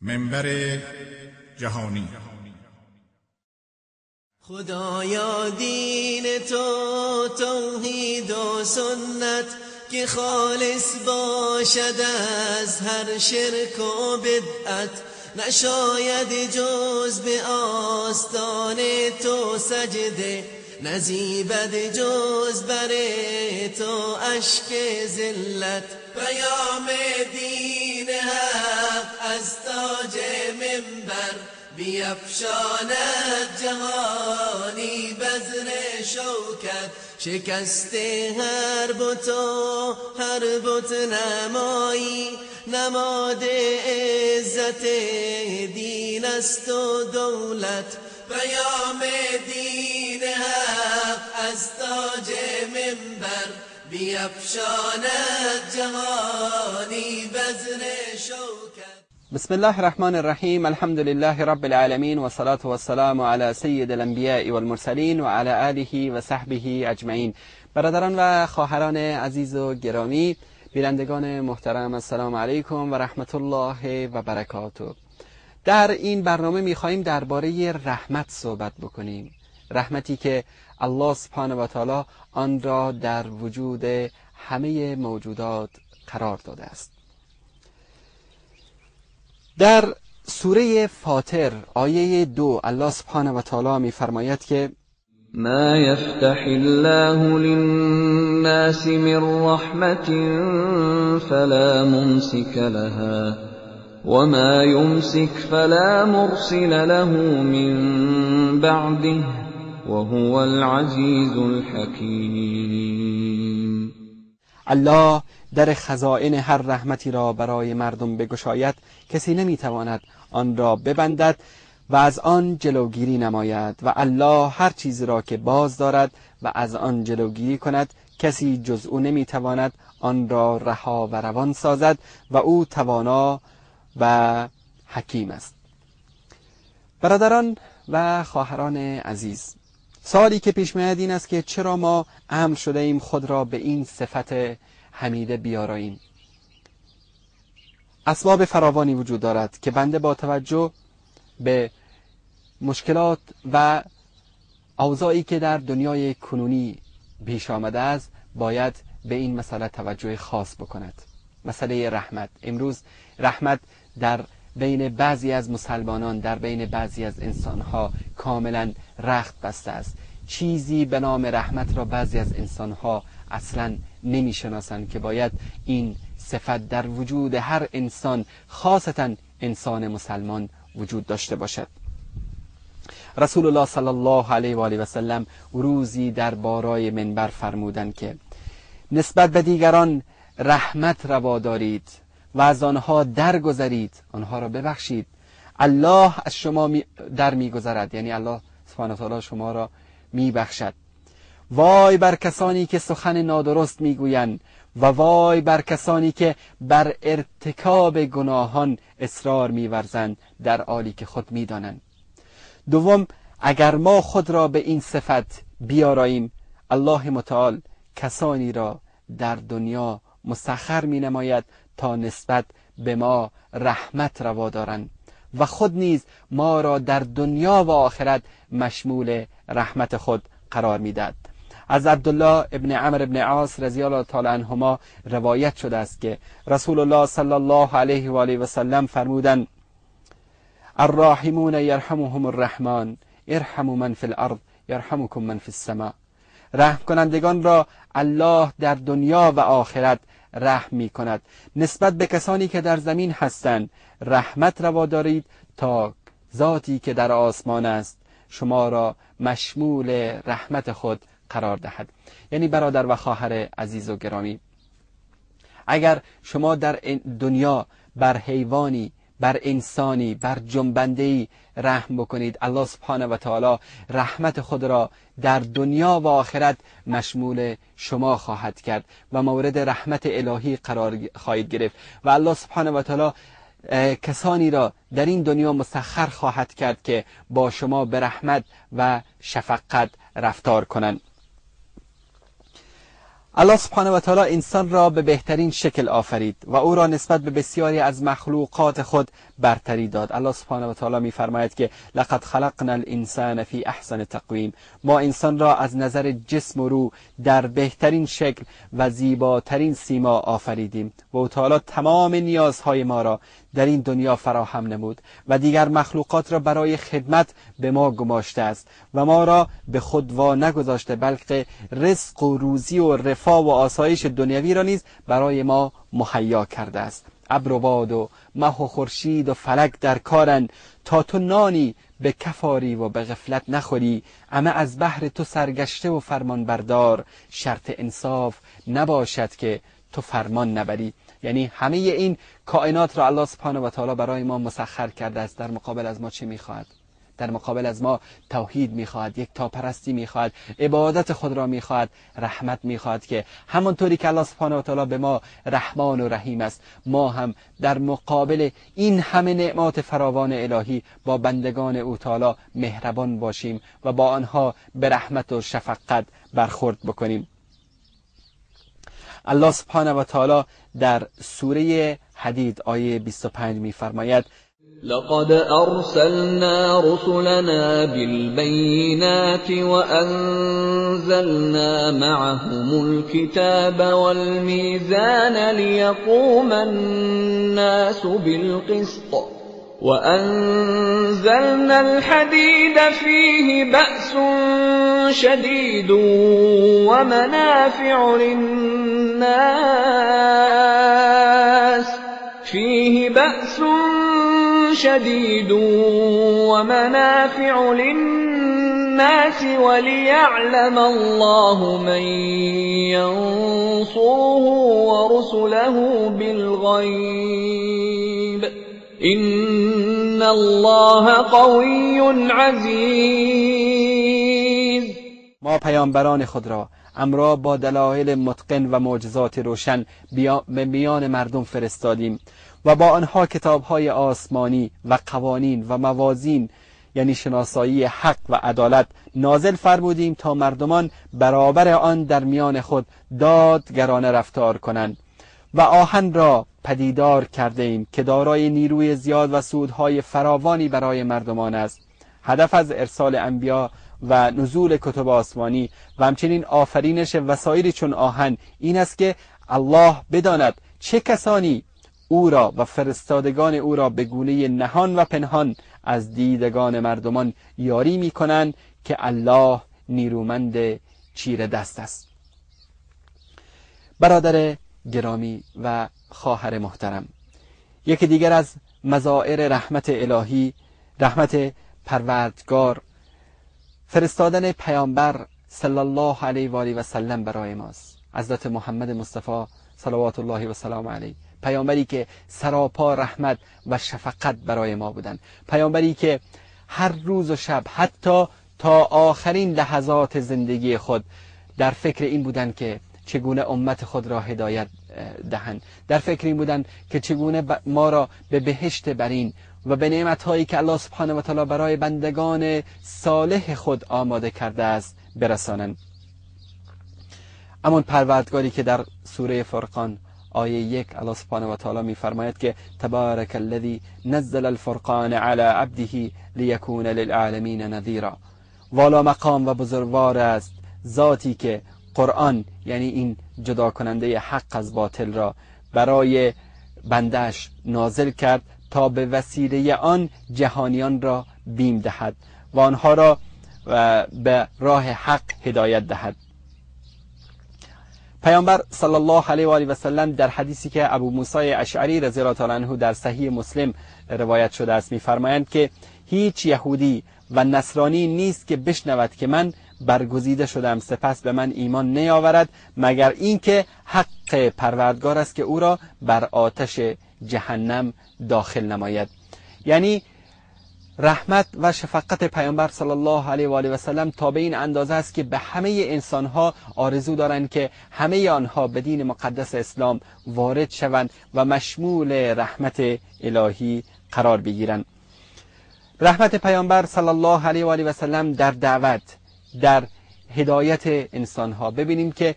منبر جهانی. خدایا دین تو توحید و سنت که خالص باشد از هر شرک و بدعت، نشاید جز به آستان تو سجده، نزیبد جز بر تو اشک ذلت. پیام دین حق از تاج منبر بیفشاند جهانی بذر شوکت. شکست هر بت و هر بت نمایی، نماد عزت دین است و دولت. پیام دین حق از تاج منبر بیفشاند جهانی بذر شوکت. بسم الله الرحمن الرحیم. الحمد لله رب العالمین و صلاة و السلام علی سید الانبیاء والمرسلین و علی آله و صحبه اجمعین. برادران و خواهران عزیز و گرامی، بینندگان محترم، السلام علیکم و رحمت الله و برکاته. در این برنامه میخواییم درباره رحمت صحبت بکنیم، رحمتی که الله سبحانه و تعالی آن را در وجود همه موجودات قرار داده است. در سوره فاطر آیه 2 الله سبحانه و تعالی میفرماید که ما یفتح الله للناس من رحمة فلا ممسک لها وما يمسك فلا مرسل له من بعده وهو العزیز الحکیم. الله در خزائن هر رحمتی را برای مردم بگشاید، کسی نمیتواند آن را ببندد و از آن جلوگیری نماید، و الله هر چیزی را که باز دارد و از آن جلوگیری کند کسی جز او نمیتواند آن را رها و روان سازد و او توانا و حکیم است. برادران و خواهران عزیز، سوالی که پیش میاد این است که چرا ما امر شده ایم خود را به این صفت حمیده بیاراییم؟ اسباب فراوانی وجود دارد که بنده با توجه به مشکلات و اوضاعی که در دنیای کنونی پیش آمده است باید به این مسئله توجه خاص بکند. مسئله رحمت. امروز رحمت در بین بعضی از مسلمانان، در بین بعضی از انسانها کاملا رخت بسته است. چیزی به نام رحمت را بعضی از انسانها اصلا نمیشناسند که باید این صفت در وجود هر انسان، خاصتا انسان مسلمان، وجود داشته باشد. رسول الله صلی الله علیه و آله و سلم روزی در بارای منبر فرمودند که نسبت به دیگران رحمت روا دارید و از آنها درگذرید، آنها را ببخشید، الله از شما در میگذرد، یعنی الله سبحانه و تعالی شما را میبخشد. وای بر کسانی که سخن نادرست میگویند و وای بر کسانی که بر ارتکاب گناهان اصرار میورزند در حالی که خود میدانند. دوم، اگر ما خود را به این صفت بیاراییم، الله متعال کسانی را در دنیا مسخر می نماید تا نسبت به ما رحمت روا دارند و خود نیز ما را در دنیا و آخرت مشمول رحمت خود قرار میدهد. از عبدالله ابن عمرو ابن عاص رضی الله تعالی عنهما روایت شده است که رسول الله صلی الله علیه و آله و سلم فرمودند: الراحمون یرحمهم الرحمن ارحموا من فی الارض یرحمکم من فی السماء. رحم کنندگان را الله در دنیا و آخرت رحم می کند. نسبت به کسانی که در زمین هستند رحمت روا دارید تا ذاتی که در آسمان است شما را مشمول رحمت خود قرار دهد. یعنی برادر و خواهر عزیز و گرامی، اگر شما در دنیا بر حیوانی، بر انسانی، بر جنبنده‌ای رحم بکنید، الله سبحانه و تعالی رحمت خود را در دنیا و آخرت مشمول شما خواهد کرد و مورد رحمت الهی قرار خواهید گرفت و الله سبحانه و تعالی کسانی را در این دنیا مسخر خواهد کرد که با شما به رحمت و شفقت رفتار کنند. الله سبحانه و تعالی انسان را به بهترین شکل آفرید و او را نسبت به بسیاری از مخلوقات خود برتری داد. الله سبحانه و تعالی می‌فرماید که لقد خلقنا الانسان فی احسن تقویم، ما انسان را از نظر جسم و روح در بهترین شکل و زیباترین سیما آفریدیم و او تعالی تمام نیازهای ما را در این دنیا فراهم نمود و دیگر مخلوقات را برای خدمت به ما گماشته است و ما را به خود وا نگذاشته، بلکه رزق و روزی و رفاه و آسایش دنیوی را نیز برای ما مهیا کرده است. ابر و باد و مه و خورشید و فلک در کارند تا تو نانی به کفاری و به غفلت نخوری. اما از بهر تو سرگشته و فرمان بردار، شرط انصاف نباشد که تو فرمان نبری. یعنی همه این کائنات را الله سبحانه و تعالی برای ما مسخر کرده است. در مقابل از ما چه میخواهد؟ در مقابل از ما توحید میخواهد، یک تاپرستی میخواهد، عبادت خود را میخواهد، رحمت میخواهد که همانطوری که الله سبحانه و تعالی به ما رحمان و رحیم است، ما هم در مقابل این همه نعمات فراوان الهی با بندگان او تعالی مهربان باشیم و با آنها به رحمت و شفقت برخورد بکنیم. الله سبحانه و تعالی در سوره حدید آیه 25 میفرماید: لقد أرسلنا رسلنا بالبينات وأنزلنا معهم الكتاب والميزان ليقوم الناس بالقسط وأنزلنا الحديد فيه بأس شديد ومنافع للناس فيه بأس شديد ومنافع للناس وليعلم الله من ينصره ورسله بالغيب إن الله قوي عزيز. ما پیامبران خود را امرا با دلایل متقن و معجزات روشن به میان مردم فرستادیم و با آنها کتاب‌های آسمانی و قوانین و موازین، یعنی شناسایی حق و عدالت، نازل فرمودیم تا مردمان برابر آن در میان خود دادگرانه رفتار کنند. و آهن را پدیدار کرده ایم که دارای نیروی زیاد و سودهای فراوانی برای مردمان است. هدف از ارسال انبیا و نزول کتب آسمانی و همچنین آفرینش وسایلی چون آهن این است که الله بداند چه کسانی او را و فرستادگان او را به گونه نهان و پنهان از دیدگان مردمان یاری می کنند که الله نیرومند چیره دست است. برادر گرامی و خواهر محترم، یکی دیگر از مظاهر رحمت الهی، رحمت پروردگار، فرستادن پیامبر صلی الله علیه و آله و سلم برای ماست. حضرت محمد مصطفی صلوات الله و سلام علیه، پیامبری که سراپا رحمت و شفقت برای ما بودند، پیامبری که هر روز و شب حتی تا آخرین لحظات زندگی خود در فکر این بودند که چگونه امت خود را هدایت دهند، در فکر این بودند که چگونه ما را به بهشت برین و به نعمت‌هایی که الله سبحانه و تعالی برای بندگان صالح خود آماده کرده است برسانند. اما پروردگاری که در سوره فرقان آیه 1 الله سبحانه و تعالی می‌فرماید که تبارک الذی نزل الفرقان علی عبده لیکون للعالمین نذیرا. والا مقام و بزرگوار است ذاتی که قرآن، یعنی این جدا کننده حق از باطل، را برای بندش نازل کرد تا به وسیله آن جهانیان را بیم دهد و آنها را به راه حق هدایت دهد. پیامبر صلی الله علیه و آله و سلم در حدیثی که ابو موسی اشعری رضی الله تعالی عنه در صحیح مسلم روایت شده است می‌فرمایند که هیچ یهودی و نصرانی نیست که بشنود که من برگزیده شدم سپس به من ایمان نیاورد، مگر اینکه حق پروردگار است که او را بر آتش جهنم داخل نماید. یعنی رحمت و شفقت پیامبر صلی الله علیه و آله و سلم تا به این اندازه است که به همه انسانها آرزو دارند که همه آنها به دین مقدس اسلام وارد شوند و مشمول رحمت الهی قرار بگیرند. رحمت پیامبر صلی الله علیه و آله و سلم در دعوت، در هدایت انسانها. ببینیم که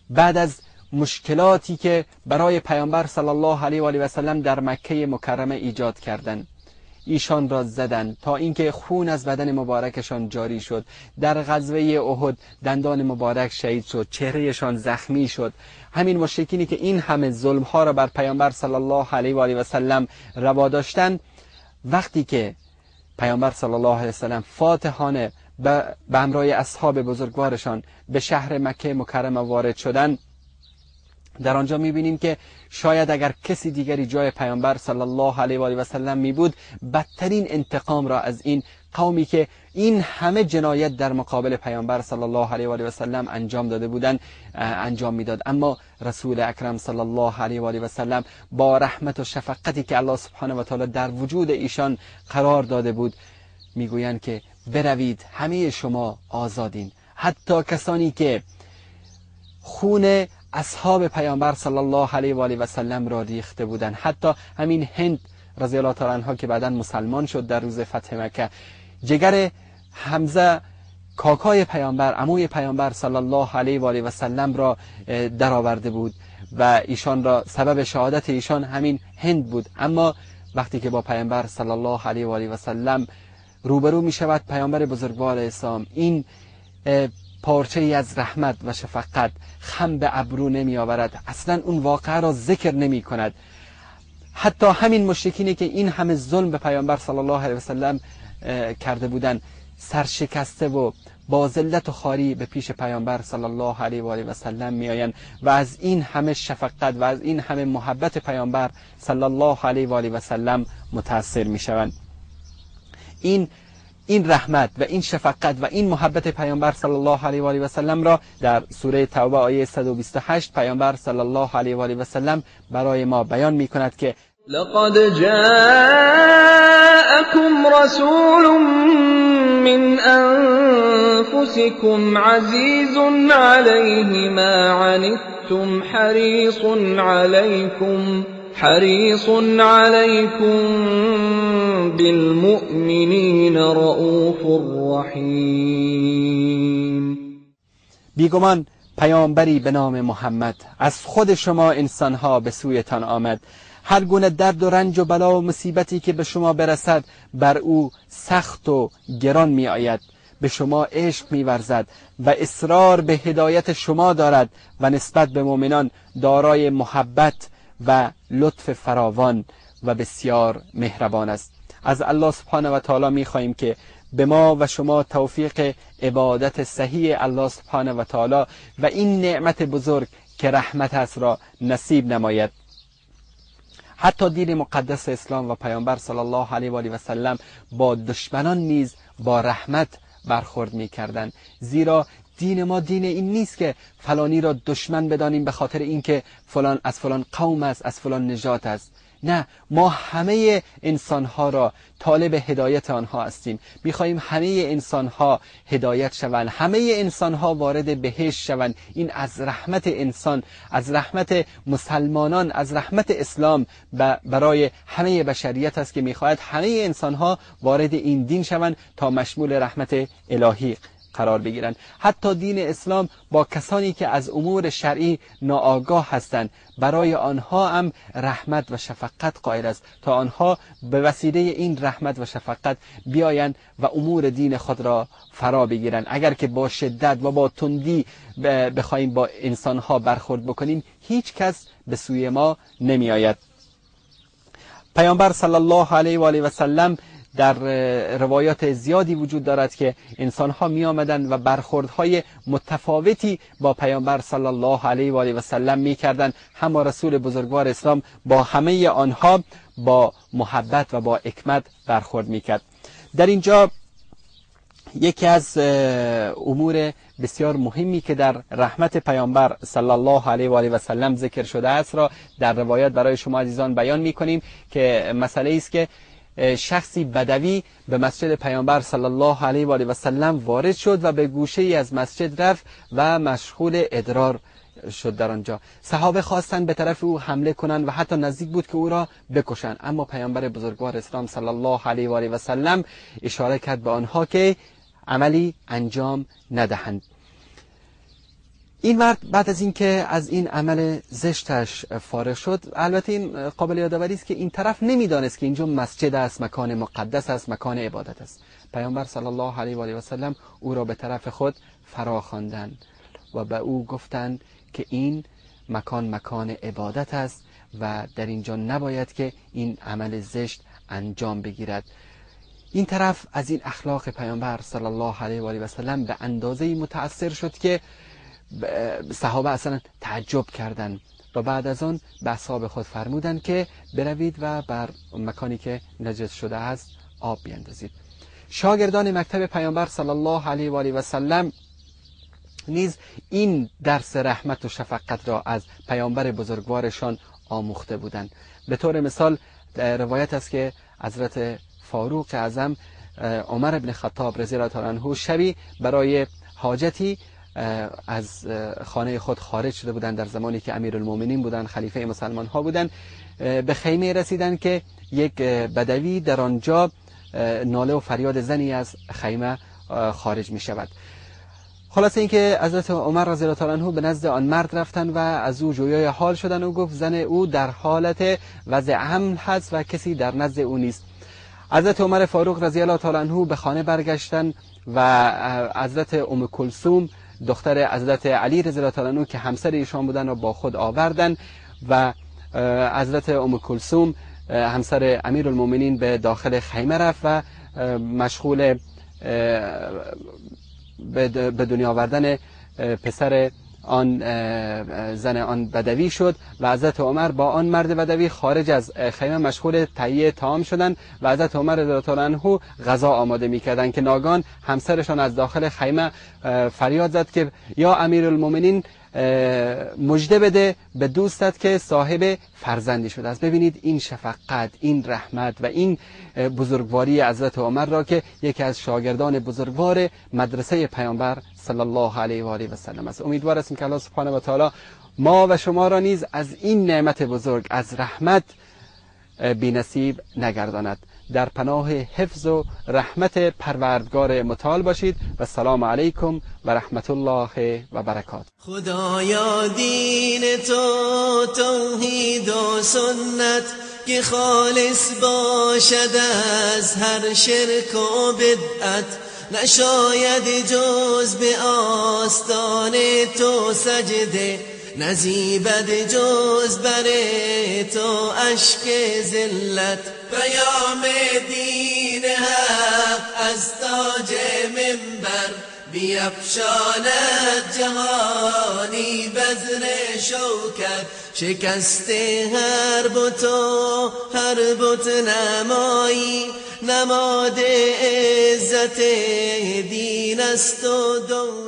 بعد از مشکلاتی که برای پیامبر صلی الله علیه و آله و سلم در مکه مکرمه ایجاد کردند، ایشان را زدند تا اینکه خون از بدن مبارکشان جاری شد. در غزوه احد دندان مبارک شهید شد، چهرهشان زخمی شد. همین مشرکینی که این همه ظلم ها را بر پیامبر صلی الله علیه و آله و سلم روا داشتند، وقتی که پیامبر صلی الله علیه و سلم فاتحانه به همراه اصحاب بزرگوارشان به شهر مکه مکرمه وارد شدند، در آنجا میبینیم که شاید اگر کسی دیگری جای پیامبر صلی الله علیه و آله و سلم می بود، بدترین انتقام را از این قومی که این همه جنایت در مقابل پیامبر صلی الله علیه و آله و سلم انجام داده بودند انجام میداد. اما رسول اکرم صلی الله علیه و آله و سلم با رحمت و شفقتی که الله سبحانه و تعالی در وجود ایشان قرار داده بود، میگویند که بروید، همه شما آزادین، حتی کسانی که خون اصحاب پیامبر صلی الله علیه و آله و سلم را ریخته بودند. حتی همین هند رضی الله تعالی عنها که بعدا مسلمان شد در روز فتح مکه، جگر حمزه کاکای پیامبر، عموی پیامبر صلی الله علیه و آله و سلم را درآورده بود و ایشان را سبب شهادت ایشان همین هند بود. اما وقتی که با پیامبر صلی الله علیه و آله و سلم روبرو می شود، پیامبر بزرگوار اسلام این پارچه ای از رحمت و شفقت خم به ابرو نمی آورد، اصلا اون واقعه را ذکر نمی کند. حتی همین مشرکینی که این همه ظلم به پیامبر صلی الله علیه و سلم کرده بودند، سرشکسته و با ذلت و خواری به پیش پیامبر صلی الله علیه و آله و سلم می آیند و از این همه شفقت و از این همه محبت پیامبر صلی الله علیه و آله و سلم متاثر می شوند. این رحمت و این شفقت و این محبت پیامبر صلی الله علیه و آله و سلم را در سوره توبه آیه 128 پیامبر صلی الله علیه و آله و سلم برای ما بیان می کند که لقد جاءکم رسول من انفسکم عزیز علیه ما عنتم حریص علیکم بالمؤمنین رؤوف رحیم. بیگمان پیامبری به نام محمد از خود شما انسانها به سویتان آمد. هر گونه درد و رنج و بلا و مصیبتی که به شما برسد بر او سخت و گران می آید، به شما عشق می ورزد و اصرار به هدایت شما دارد و نسبت به مؤمنان دارای محبت و لطف فراوان و بسیار مهربان است. از الله سبحانه و تعالی می خواهیم که به ما و شما توفیق عبادت صحیح الله سبحانه و تعالی و این نعمت بزرگ که رحمت است را نصیب نماید. حتی دین مقدس اسلام و پیامبر صلی الله علیه و آله و سلم با دشمنان نیز با رحمت برخورد می کردند، زیرا دین ما دین این نیست که فلانی را دشمن بدانیم به خاطر اینکه فلان از فلان قوم است، از فلان نژاد است. نه، ما همه انسانها را طالب هدایت آنها هستیم. میخواهیم همه انسانها هدایت شوند، همه انسانها وارد بهشت شوند. این از رحمت انسان، از رحمت مسلمانان، از رحمت اسلام برای همه بشریت است که میخواهد همه انسانها وارد این دین شوند تا مشمول رحمت الهی قرار بگیرند. حتی دین اسلام با کسانی که از امور شرعی ناآگاه هستند برای آنها هم رحمت و شفقت قائل است تا آنها به وسیله این رحمت و شفقت بیایند و امور دین خود را فرا بگیرند. اگر که با شدت و با تندی بخواهیم با انسانها برخورد بکنیم، هیچ کس به سوی ما نمی آید. پیامبر صلی الله علیه و آله و سلم در روایات زیادی وجود دارد که انسانها می آمدند و برخوردهای متفاوتی با پیامبر صلی الله علیه و آله و سلم می کردند. اما رسول بزرگوار اسلام با همه آنها با محبت و با حکمت برخورد می کرد. در اینجا یکی از امور بسیار مهمی که در رحمت پیامبر صلی الله علیه و آله و سلم ذکر شده است را در روایات برای شما عزیزان بیان می کنیم که مسئله است که شخصی بدوی به مسجد پیامبر صلی الله علیه و آله و سلم وارد شد و به گوشه ای از مسجد رفت و مشغول ادرار شد. در آنجا صحابه خواستند به طرف او حمله کنند و حتی نزدیک بود که او را بکشند، اما پیامبر بزرگوار اسلام صلی الله علیه و آله و سلم اشاره کرد به آنها که عملی انجام ندهند. این مرد بعد از اینکه از این عمل زشتش فارغ شد، البته این قابل یادآوری است که این طرف نمیدانست که اینجا مسجد است، مکان مقدس است، مکان عبادت است. پیامبر صلی الله علیه و آله و سلم او را به طرف خود فرا خواندند و به او گفتند که این مکان مکان عبادت است و در اینجا نباید که این عمل زشت انجام بگیرد. این طرف از این اخلاق پیامبر صلی الله علیه و آله و سلم به اندازه‌ای متأثر شد که صحابه اصلا تعجب کردند و بعد از آن به اصحاب خود فرمودند که بروید و بر مکانی که نجس شده است آب بیندازید. شاگردان مکتب پیامبر صلی الله علیه و آله و سلم نیز این درس رحمت و شفقت را از پیامبر بزرگوارشان آموخته بودند. به طور مثال روایت است که حضرت فاروق اعظم عمر بن خطاب رضی الله تعالی عنه شبی برای حاجتی از خانه خود خارج شده بودند، در زمانی که امیرالمومنین بودند، خلیفه مسلمان ها بودند. به خیمه رسیدند که یک بدوی در آنجا ناله و فریاد زنی از خیمه خارج می شود. خلاصه اینکه حضرت عمر رضی الله تعالی عنه به نزد آن مرد رفتن و از او جویای حال شدن و گفت زن او در حالت وضع حمل هست و کسی در نزد او نیست. حضرت عمر فاروق رضی الله تعالی عنه به خانه برگشتن و حضرت ام کلثوم دختر حضرت علی رضی الله تعالی عنه که همسر ایشان بودن را با خود آوردن و حضرت ام کلثوم همسر امیرالمومنین به داخل خیمه رفت و مشغول به دنیا آوردن پسر آن زن آن بدوی شد و حضرت عمر با آن مرد بدوی خارج از خیمه مشغول تهیه طعام شدند و حضرت عمر رضی الله تعالی عنه غذا آماده میکردند که ناگان همسرشان از داخل خیمه فریاد زد که یا امیرالمومنین مژده بده به دوستت که صاحب فرزندی شده است. ببینید این شفقت، این رحمت و این بزرگواری حضرت عمر را که یکی از شاگردان بزرگوار مدرسه پیامبر صلی الله علیه و آله و سلم است. امیدوار هستیم که الله سبحانه و تعالی ما و شما را نیز از این نعمت بزرگ، از رحمت بی نصیب نگرداند. در پناه حفظ و رحمت پروردگار متعال باشید و سلام علیکم و رحمت الله و برکات. خدایا دین تو توحید و سنت که خالص باشد از هر شرک و بدعت، نشاید جز به آستان تو سجده، نزیبد جز بر تو اشک ذلت. پیام دین حق از تاج منبر بیفشاند جهانی بذر شوکت. شکست هر بت و هر بت نمایی، نماد عزت دین است و دولت.